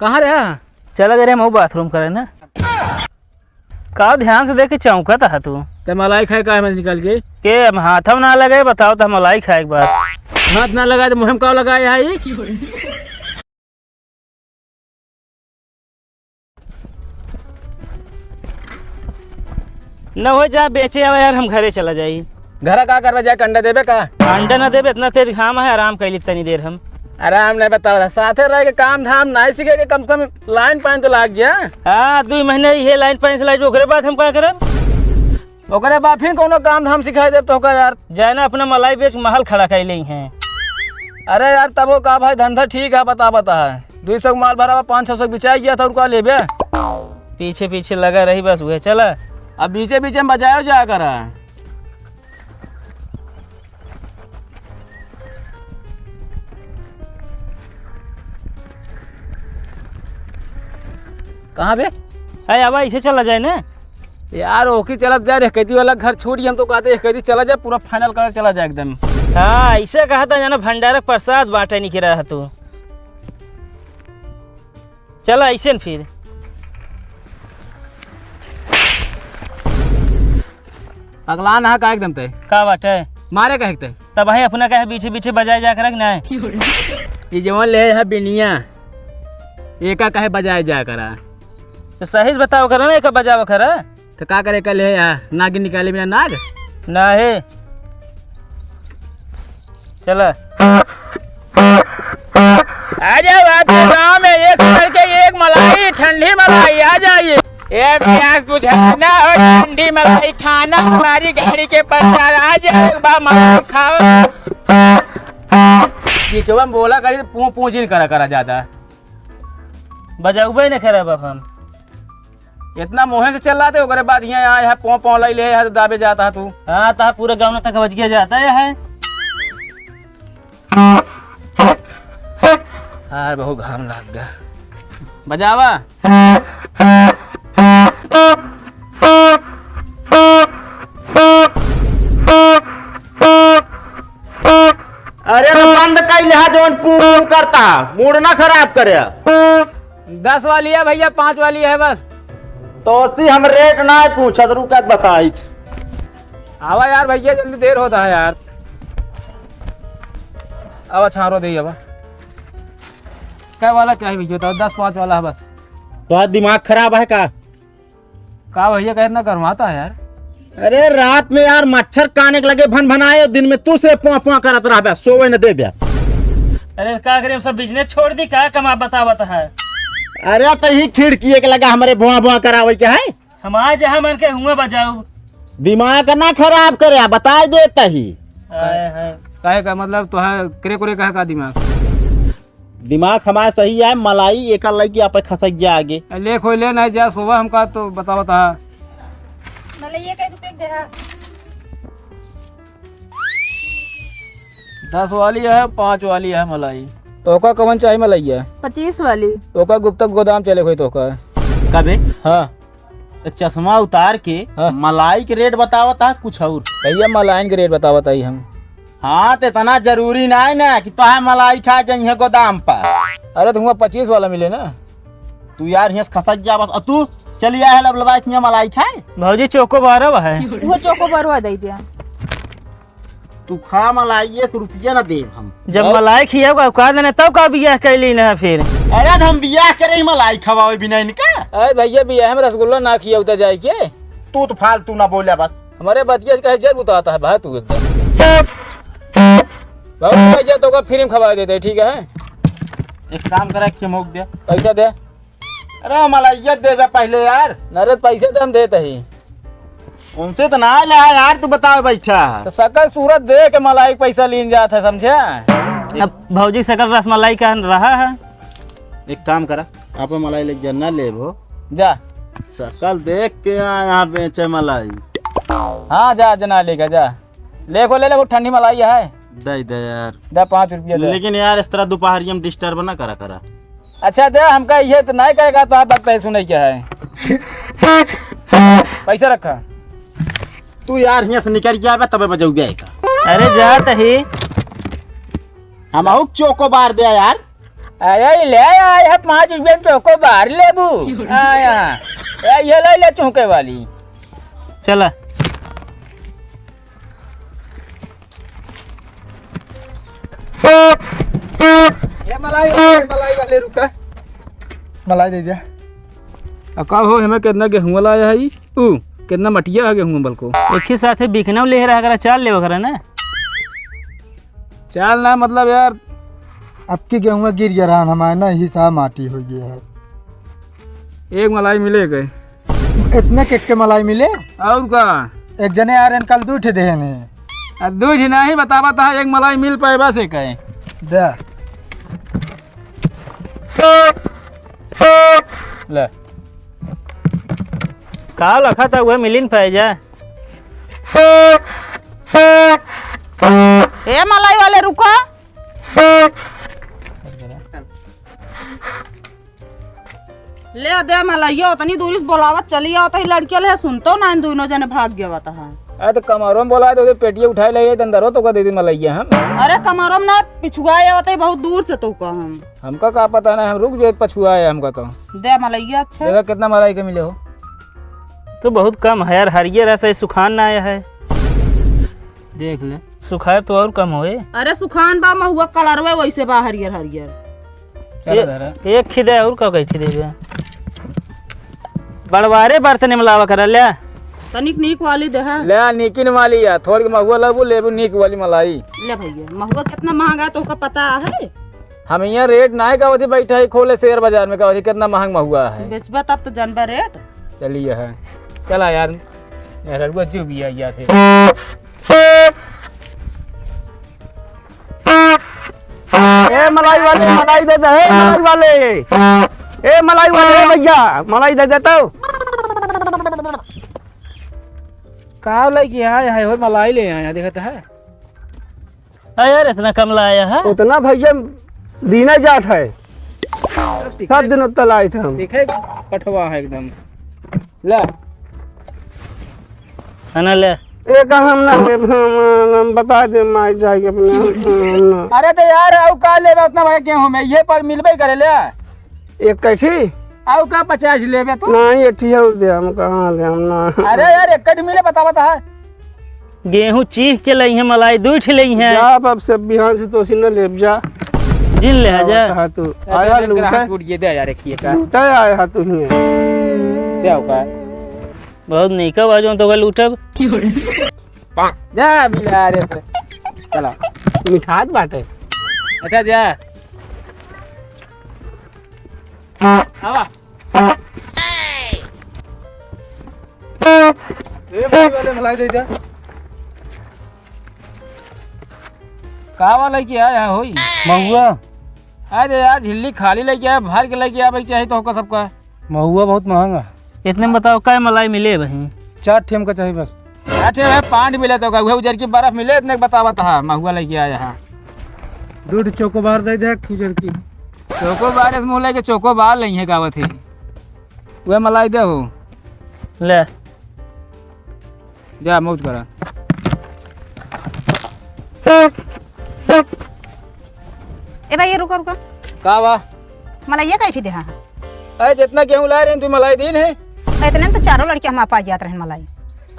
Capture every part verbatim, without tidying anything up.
कहाँ रहा? चला गए रे, हम बाथरूम करे ना। का ध्यान से देख के चौंकत ह तू? ते मलाई खाए का है में निकाल के? के हम हाथम ना लगे, बताओ तो मलाई खाए के बाद। हाथ ना लगाए तो मुँह में का लगाए है ई? न हो जा, बेचे आवा यार, हम घरे चला जाई। घरा का करबे, जाके अंडा देबे का? अंडा ना देबे, इतना तेज घाम है, आराम कैली तनी देर हम। आराम नहीं बताओ, साथे रह के काम धाम नहीं सीखे के, कम से कम लाइन पाइन तो लाग जा। हाँ, दुई महीने इहे लाइन पाइन से लाग, ओकरे बाद हम का करब? ओकरे बाद फिर कौनो काम धाम सिखाई देब तोहका यार। जाए ना, अपना मलाई बेच महल खड़ा कर ले हैं। अरे यार, तबो का भाई, धंधा ठीक है, बता, बता है। दुई सौ के माल भरा बा, पाँच छः सौ बिचाई गया था, और का लेबे? पीछे पीछे लगा रही बस, उहे चला। अब बीचे बीचे में बजायो जाया करा। कहाँ बे? अरे अब ऐसे चला जाए ना। यार, ओकी चलत जा रे, कैदी वाला घर छोड़ी, हम तो कहते हैं, कैदी चला जाए, पूरा फाइनल कर चला जाए एकदम। हाँ, ऐसे कहा था, जाना भंडारा प्रसाद बांटे नहीं के रहा तू। चला, ऐसे न फिर। अगला ना का एकदम ते। का बाटे? मारे का एक ते। तब है अपना कहे पीछे पीछे बजाए जा कर रख ना। ये जवन ले है बिनिया, एका कहे बजाए जा करा। तो सही से बताओ करा ना, एका बजाओ करा। तो का करे कल है यार, नागिन निकाले बिना नाग? ना है। चला। आ जाओ, आपके गांव में एक से बढ़ के एक मलाई, ठंडी मलाई, आ जाइए। ए प्यास बुझाना हो, ठंडी मलाई खाना, हमारी गाड़ी के प्रचार, आ जाओ, एक बार मलाई खाओ। बीचवा में बोला करी तो पूं पूं जिन करा करा ज्यादा। बजाउबे न करब अब हम। इतना मोहे से चल रहा थे, ओकरे बाद हियाँ आए है, पों पों लाई ले है, तो दाबे जाता है तू। हाँ, तो पूरा गाँव तक बज गया जाता है। हाँ, बहुत घाम लाग गया। बजावा। अरे तो बंद कई लिहा, जौन पू पू करता, मूड ना खराब करे। दस वाली है भैया, पाँच वाली है बस। तो उसी हम रेट ना पूछत, रुकत बताइत। आवा यार भैया, जल्दी देर होता है यार। अब छारो दे अब। कै वाला चाहिए भैया, बताओ, दस पाँच वाला है बस। तो आज दिमाग खराब है का? का भैया, का इतना गरमाता है यार? अरे रात में यार मच्छर काने के लगे भन भनाए, दिन में तू से पुआ पुआ करत रहबे, सोवे न देबे। अरे का करे, हम सब बिजनेस छोड़ दी का, कमा बतावत है। अरे तो ही खिड़की एक लगा हमरे भुआ भुआ करावे के है। हम आ जहाँ मन के हुआ बजाऊ। दिमाग ना खराब करे, बताई देता ही। आए है। काहे का मतलब तो है, करे करे कहे का दिमाग? दिमाग हमारा सही है, मलाई एका लइके आप खसक गया आगे। ले खोई ले, नहीं जा सोवा, हमका तो बतावत हा। मलइया कै रुपये के दे रहा? दस वाली है, पाँच वाली है मलाई। ओका कवन चाही मलइया? पच्चीस वाली। ओका गुप्ता गोदाम चले होई तो का? कबे? हाँ। तो चश्मा उतार के हाँ। मलाई के रेट बतावत हा कुछ और। भैया, मलाइन के रेट बतावत आई हम। हाँ, तो इतना जरूरी ना है ना कि तोहे मलाई खाए जइहे गोदाम पर। अरे, तुमको पच्चीस वाला मिले ना। तू यार हियाँ से खसक जा बस। और तू चली आए है लबलबा के हियाँ मलाई खाए। भौजी, चोको बारह है। वो चोको बारह दे दिया। तू खा मलाई, एक रुपया ना देब हम। जब और? मलाई खियाओगा, का देने तब का बियाह कैली ना फिर? अरे, तो हम बियाह करे ही मलाई खवावे बिना इनका। अरे भैया, बियाह में रसगुल्ला ना खियाऊ तो जाए के? तू तो फालतू ना बोले बस। हमारे बतिया से कहे जर बुताता है भाई तू एकदम। बहुत पैसा तो का फ्री में खवा देते, ठीक है? एक काम करा, खिमोक दे। पैसा दे। अरे, मलइया देबे पहले यार। अरे, पैसे तो हम देते ही। उनसे तो ना ले यार, तू बताओ बैठा। तो सकल सूरत देख के मलाई के पैसा लीन जात है, समझे? अब भौजी सकल रसमलाई का रहा है। एक काम करा, आप मलाई ले जा, ना लेबो। जा। सकल देख के आ यहाँ बेचे मलाई। हाँ, जा, जना लेके जा। ले को ले ले, वो ठंडी मलाई है। दे दे यार। दे, पाँच रुपया दे। लेकिन यार, इस तरह दोपहरिया में डिस्टर्ब ना करा करा। अच्छा दे, हमका ये तो नहीं कहेगा तो आप बात पैसे सुने क्या है? पैसा रखा। तू यार हियाँ से निकल जाबे तबे बजाऊ गया का। अरे जा तही। हम आऊ चोको बार दे यार। अरे ले आया है पाँच रुपया में चोकोबार लेबू। आया। ए, ये ले ले चौके वाली। चला। ए मलाई, ए मलाई वाले रुका। मलाई दे दिया। आ का हो, हमें कितना गेहूं लाया है ई? ऊ, कितना मटिया है गेहूं बल्को? एक ही साथे बिकनव ले रहा करा, चाल लेवा करा ना। चाल ना, मतलब यार। अब की गेहूं गिर गया रहन हमारे ना, यही सा माटी हो गया है। एक मलाई मिले गए। इतने के, के मलाई मिले? और का? एक जने आ रहे हैं, कल दू ठे देहे ने। आ, दू ठे नहीं बतावा था, एक मलाई मिल पाए बस एक है। दे। ले। का लखा था, उहे मिलिन पाए जा। ए मलाई वाले, रुको। ले दे मलइया, उतनी दूरी से बोलावत चली आवत है, लड़किया ले सुनतो ना, इन दोनों जने भाग गया था। अरे तो कमरो में बोला तो उधर पेटिया उठाए ले, ये अंदर हो तो का दे दी मलइया हम। अरे कमरो में ना, पिछुआ आवत है बहुत दूर से तो का हम। हमका का पता ना, हम रुक जाए पछुआ है हमका तो। दे मलइया, अच्छा। देखा कितना मलाई के मिले हो। तो बहुत कम है यार, हरियर ऐसा ही सुखान ना आया है। देख ले। सुखाए तो और कम होए। अरे सुखान बा, महुआ कलरवे वैसे बा, हरियर हरियर। चलो ए-, धरा। एक खिदे और का कही थी देबे? बड़वारे बर्तन में लावा करा ले। तनिक नीक वाली दे है। ले नीकिन वाली है, थोड़ी महुआ लेबू, लेबू नीक वाली मलाई। ले भैया, महुआ कितना महंगा है, तोहका पता है? हम यहाँ रेट ना है, कहती बैठा है खोले शेयर बाजार में, कहती कितना महंग महुआ है। बेचबा तब तो जानबा रेट। चलिए है, चला यार, यार रुआ जो भी आ गया थे। ए मलाई वाले, मलाई दे दे, ए मलाई वाले, ए मलाई वाले, ए भैया, मलाई दे दे तो। का लइके आए हैं, हो मलाई ले आए हैं, देखत है। अरे यार, इतना कम लाया है? उतना भैया दीना जात है। सब दिन उतना लाए थे हम। देखे, पठवा है एकदम। ला। है ना, ले। एक हम ना लेब, हम, हम बता दे, माई जाके अपने, हम, हम ना। अरे तो यार, अउ का लेबे उतना बड़ा गेहूं में, ये पर मिलबे करे ले। एक कैठी? अउ का पचास लेबे तू? नहीं, एक ठी और दे, हम कहाँ ले, हम ना। अरे यार, एक कैठी मिले, बता, बता। गेहूं चीख के लई है, मलाई दुइ ठे लई है। जा, अब, अब से बिहान से तोसी न लेब जा। जिन ले आ जा। कहा तू अरे आया तेरे लूटा। ग्राहक उठ गए, दे यार, एक ही का। लूटा आया हा तू ही। दे का। बहुत नीका बा जौन तोका लूटब। जा मिला रे से। चला। मिठात बाटे। अच्छा जा। आवा। ए भाई वाले मलाई दे जा। का वाला लइके आया है होई? महुआ। अरे यार, झिल्ली खाली लइके आया, भर के लइके आवे के चाही तोहका सबका। महुआ बहुत महंगा। इतने में बताओ, कै मलाई मिले बही? चार ठे हमका चाही बस। चार ठे है, पाँच मिले तोहका, उहे उजर की बर्फ मिले, इतने बतावत हा, महुआ लइके आया है। दो ठे चोकोबार दे दे, एक ठे उजर की। चोकोबार, इस मुँह लइके चोकोबार लइहे गावत है। उहे मलाई दे हो। ले। जा, मौज करा। ए भाई, ये रुको, रुको। का बा? मलाइया कैठी देहा है? अरे, जितना गेहूं लाए रहे, तू मलाई दीन है। इतने में तो चारों लड़के हम पा जात रहे मलाई।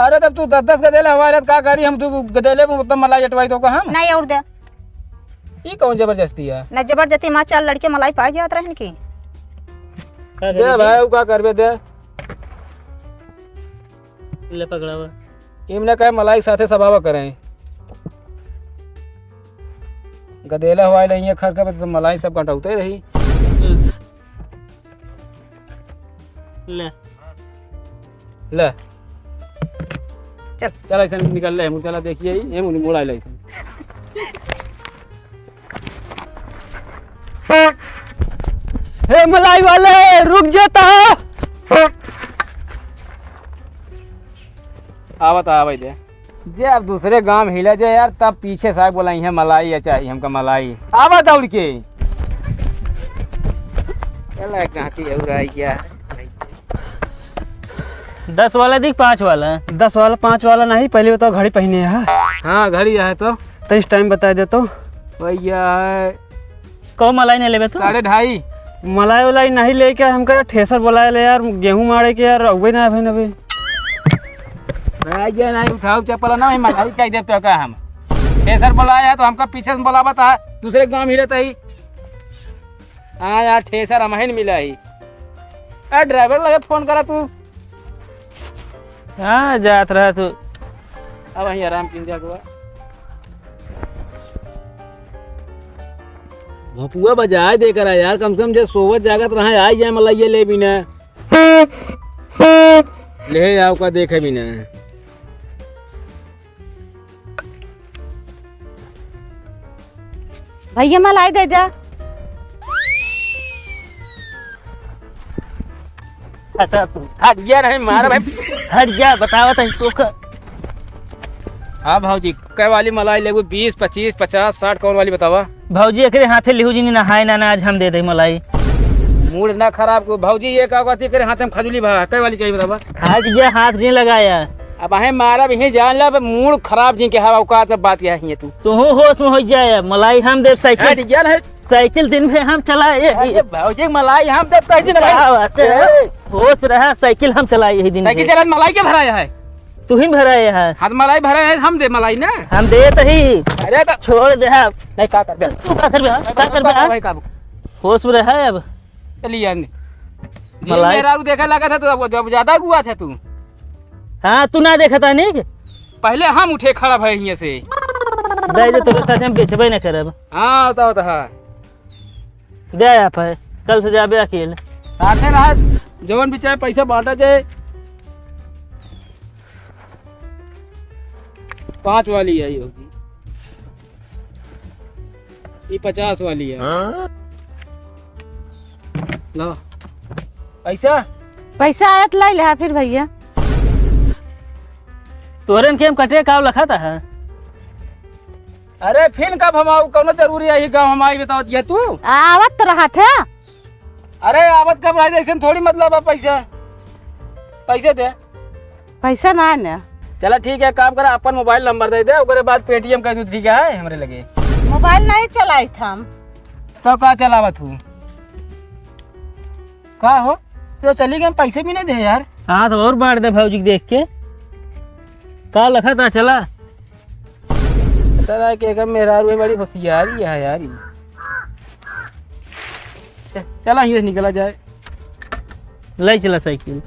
अरे, तब तू दस दस गदेले हमारे का करी, हम तू गदेले में उतना मलाई अटवाई तो का हम? नहीं, और दे। ये कौन जबरदस्ती है? ना जबरदस्ती, हमार चार लड़के मलाई पा जात रहन की। का दे करी भाई, जी? वो का करबे दे। ले पकड़ावा। इमने कहे मलाई साथे सबावा करें। गदेला हवाई लइहे खर के, तो मलाई सब कटौते रही। ले। ले। चल। चल, ऐसे निकल ले, मुझे चला देखिए, ये मुझे मुड़ा ले ऐसे। हे मलाई वाले, रुक जाता। आवत, आवत दे। जे अब दूसरे गांव हिला जाए यार, तब पीछे से आके बोला, "यहाँ मलाई या चाहिए हमका मलाई।" आवा दौड़ के। चला, गांठी और आई क्या? दस वाला दिख, पाँच वाला? दस वाला, पाँच वाला नहीं, पहले बताओ, घड़ी पहने है? हाँ, घड़ी है तो। तो इस टाइम बता दे तो। भैया है कौ मलाई नहीं लेबे तू? साढ़े ढाई। मलाई उलाई नहीं लेके, हमका ठेसर बोलाए ले यार, गेहूं मारे के यार, अउबे ना भइन अबे। भाई, ये नहीं उठाओ चप्पल ना, मैं मलाई कह देते का हम। ठेसर बोलाया है तो हमका पीछे से बोलावत है, दूसरे गांव ही रहता ही। हाँ यार, ठेसर हमहिन मिला ही। ए, ड्राइवर लगे फोन करा तू। हाँ, जात रहा तू। अब वहीं आराम कीन जा दुआ। भपुआ बजाए दे करा यार, कम से कम जे सोवत जागत रहा, आई जाए मलइया ले बिना। ले आओ का देखे बिना। भैया, मलाई दे जा। हटा तू। हट गया नहीं, मारा भाई। हट गया, बतावा तनी तो का। हाँ भौजी, कै वाली मलाई लेबू? बीस, पच्चीस, पचास, साठ, कौन वाली बतावा? भौजी, एकरे हाथे लिहू जी, नहाए ना, ना, आज हम दे दे मलाई। मूड ना खराब को भौजी, ये का कहती, एकरे हाथे में खजूली भा, कै वाली चाहिए बतावा? हट गया, हाथ नहीं लगाया। अब आहे मारा भी जान ला, अब मूड खराब जी के हवा औकात में बात यह है तू। तू होश में हो जाए, मलाई हम देब साइकिल। हट गया नहीं। साइकिल दिन भर हम चलाए। अरे भौजी, मलाई हम देब कह दिन का बात है? ए। होश में रहा, साइकिल हम चलाए यही दिन साइकिल भर। चला मलाई के भराया है? तू ही भराए है। हाथ मलाई भरा है, हम दे मलाई ना। हम देत ही। अरे तो छोड़ दे हम। नहीं, का करबे? तू का करबे, हाँ? का करबे, हाँ? भाई, काबू। होश में रहा अब। चलिए, आने। ये मलाई। मेहरारू देखे लगा था, तो अब, अब ज्यादा गुआ था तू। हाँ, तू ना देखा था, नहीं? पहले हम उठे खड़ा भए हियां से। दे दे, तोरे साथ हम बेचबे न करब। हाँ, होता, होता है। दे आप है, कल से जाबे अकेल। साथे रहा, जवन भी चाहे पैसा बांटा जाए। पाँच वाली है ये होगी। ये पचास वाली है। हाँ? लो। पैसा? पैसा आयत लाई ले फिर भैया। तोहरन के हम कटे काव लखा था है? अरे फिर कब हम आऊ? कौनो जरूरी है ये गाँव हम आई बताओ ये तू? आवत तो रहा था। अरे आवत कब रहा, ऐसे थोड़ी मतलब है पैसा। पैसे दे। पैसा ना ने। चला ठीक है, काम करा, अपन मोबाइल नंबर दे दे, ओकरे बाद पेटीएम कर दू, ठीक है, हमरे लगे। मोबाइल नहीं चलाइत हम। तो का चलावत हूँ? का हो? तो चली गए, पैसे भी नहीं दे यार। हाथ और बांट दे भौजी के देख के। का लखा था, चला। पता रहा कि एक मेहरारू है, बड़ी होशियारी है यार ये। च-, चला, हियां से निकला जाए। ले चला साइकिल।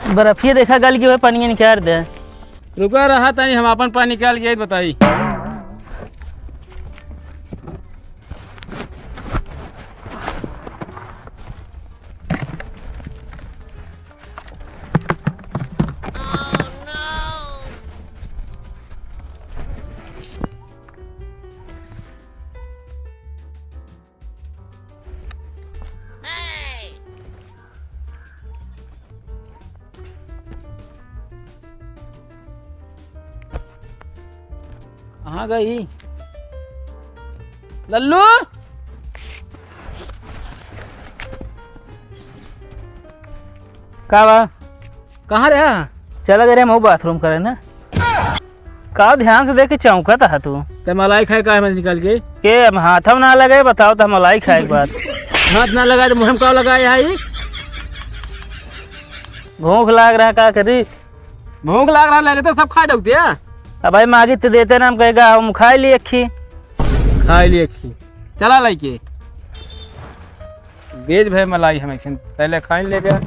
बर्फिया देखा गल के, वह पानी निकाल दे। रुका रहा ताई, हम अपन पानी निकाल के बताई। कहाँ गई लल्लू? का बा? कहाँ रहा? चला गए रे, हम बाथरूम करे ना। का ध्यान से देख के चौंकत है तू? ते मलाई खाए का है में निकाल के? के हम हाथ में ना लगे, बताओ तो हम मलाई खाए के बाद। हाथ ना लगाए तो मुँह में का लगाए है ई? भूख लाग रहा, का करी? भूख लाग रहा, लगे तो सब खा डौते। अब भाई मागी तो देते ना, हम कहेगा हम खाए लिए खी। खाए लिए खी। चला लइके। बेच भे मलाई हम ऐसे पहले खाइन ले गया।